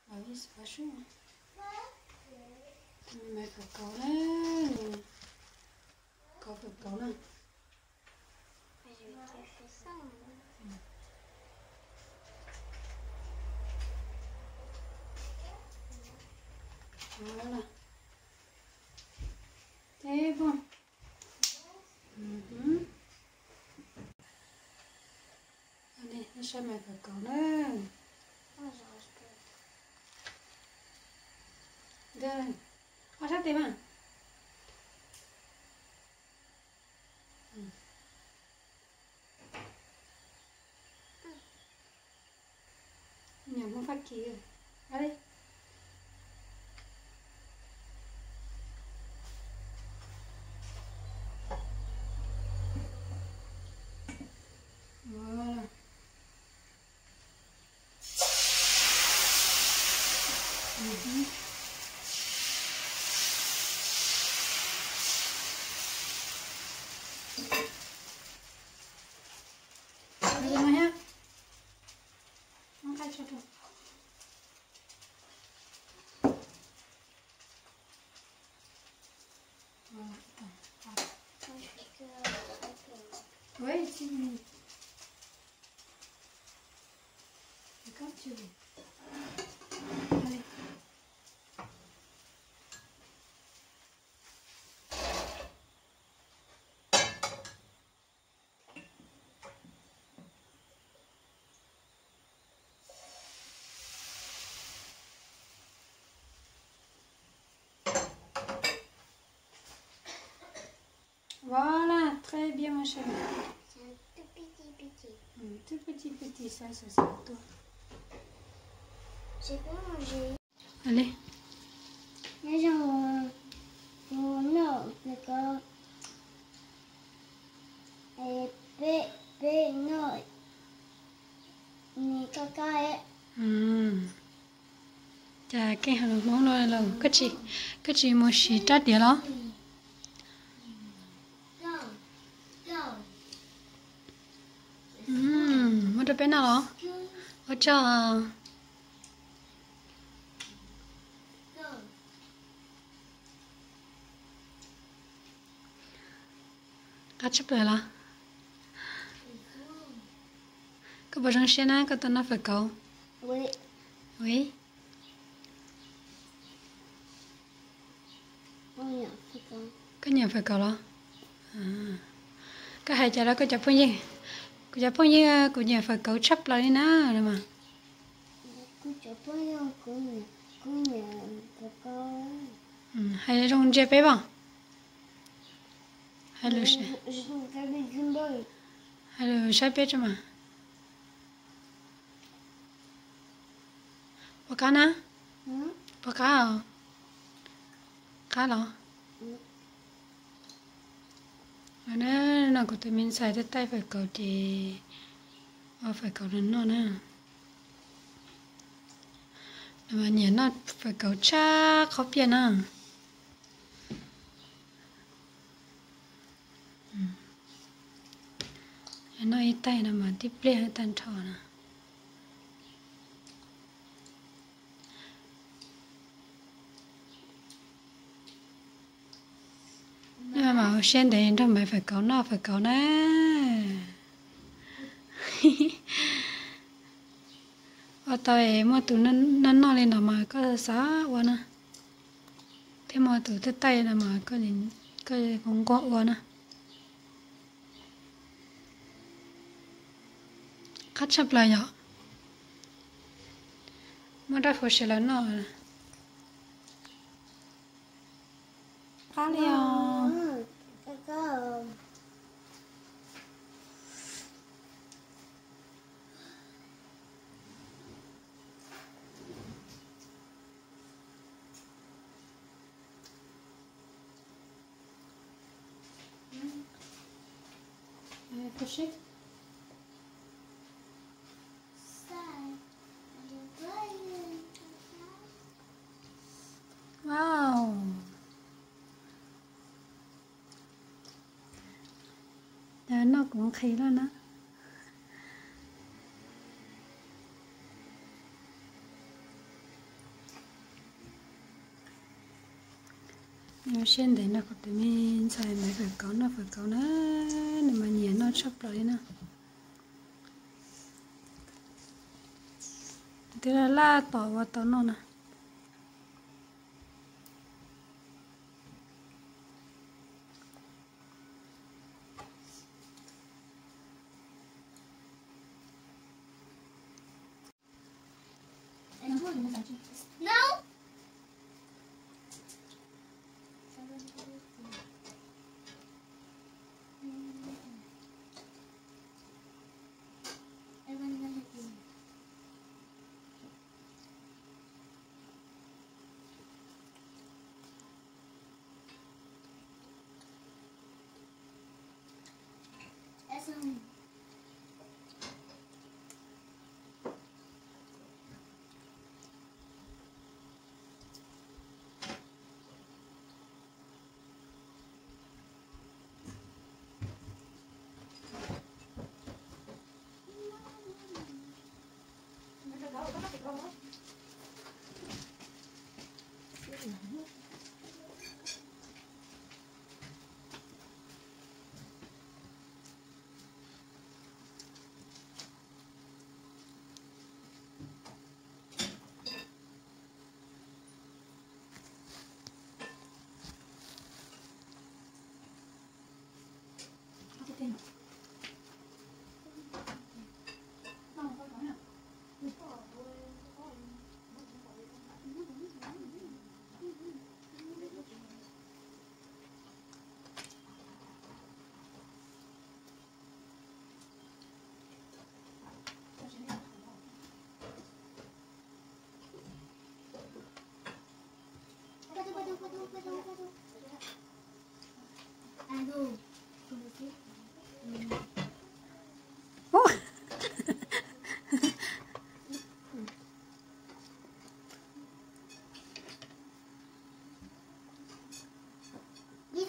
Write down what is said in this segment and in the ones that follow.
Los ib xav sub. Maiv fawm kauv na, kauv fawm kauv na. Teb poj. Saib maiv fawm kauv na. Ob sab tes mas. Niam Hmoob Fab Kis. Voilà, très bien, ma chérie. C'est un tout petit, petit. Mm, tout petit, petit, ça, ça, ça, toi. J'ai pas mangé. Allez. Nyob zoo, mus noj fawm kauv, peb, peb noj ni kab kab. Cas keej hais lus Hmoob no los koj tsis, koj tsis mus siv rab diav los? Muab rau peb noj los? Ua tsaug. Qab tshaj plaws los? Koj puas zoo siab na koj tau noj fawm kauv? Koj nyiam fawm kauv los? Koj hais cas rau koj cov phooj ywg? Kuv cov phooj ywg, kuv nyiam fawm kauv tshaj plaws li na mas. Hais zoo ntsia peb pom. Hais lus saib peb tso mas. Puas qab na? Puas qab? Qab los? No kuv tus me ntxhais twb taij fawm kauv ces ua fawm kauv rau noj na. Nws mas nyiam noj fawm kauv tshaj qhob piaj na. Noj ib tais no mas tib pliag tag nrho na. Nej mam ua siab ntev nrog Maiv fawm kauv noj fawm kauv na. Ua tau es muaj tus noj noj li no mas koj xav ua na, thiab muaj tus taij taij no mas koj nquag ua na. Qab tshaj plaws yom. Muab rab phuv siav los noj. Qab li os. Wow. Noj kuv nqhis lawm na. Siab ntev no kuv tus me ntxhais Maiv Fawm Kauv noj fawm kauv na, nws mas nyiam noj tshaj plaws li na. Twb laj laj tos ua tau noj na.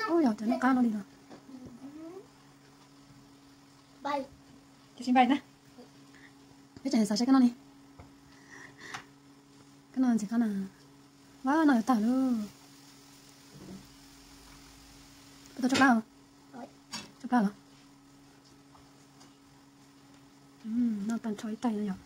Ub, yog cov noj qab no li los. Peb tseem xav saib koj noj li. Koj noj ntxim qab na. Ua no yuav tag lauj. Koj tau tsab plab os? Tsab plab los? Noj tag nrho ib tais no yog.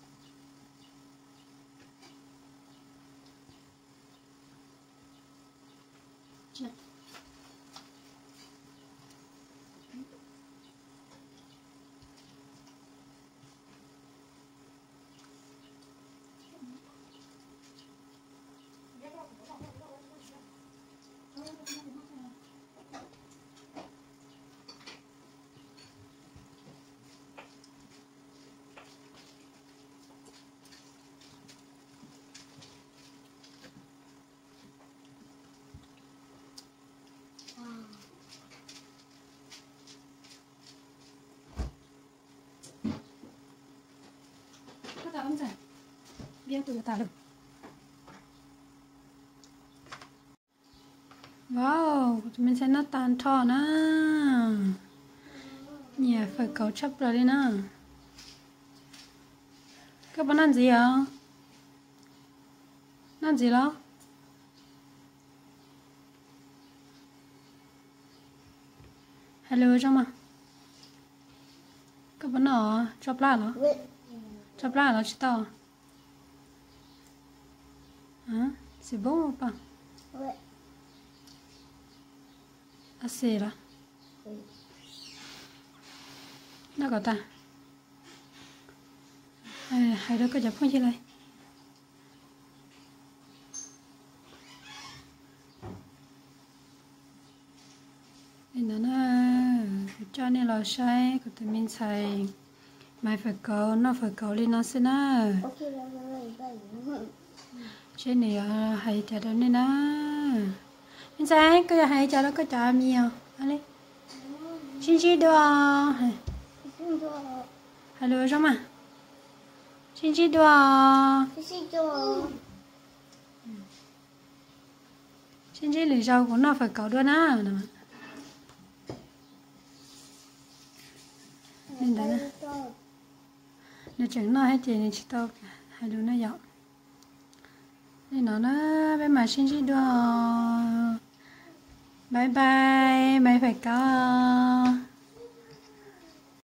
Koj tas ntxawm, biab kuv yuav tas lawm. Wow, kuv tus me ntxhais noj tag nrho na. Nyiam fawm kauv tshaj plaws li na. Koj puas noj ntxiv os? Noj ntxiv los? Hais lus zoo mas. Koj puas noj os? Tso plab los? Tso plab los tsis tau? Txiv npub pa. Ab xi los? Noj kom tas. Hais rau koj cov phooj ywg lawm. Li ntawd na, kuv coj nej los saib kuv tus me ntxhais Maiv Fawm Kauv noj fawm kauv li no xwb na. Seb nws yuav hais cas rau nej na. Me ntxhais, koj yuav hais cas rau koj cov amigo? Sib ntsib dua. Hais lus zoo mas. Sib ntsib dua. Sib ntsib lwm zaus kuv noj fawm kauv dua na. Li ntawd, nws tseem noj thiab ces nws tsis tau hais lus na yom. Li no na, peb mam sib ntsib dua. Bye bye, Maiv Fais Kaub.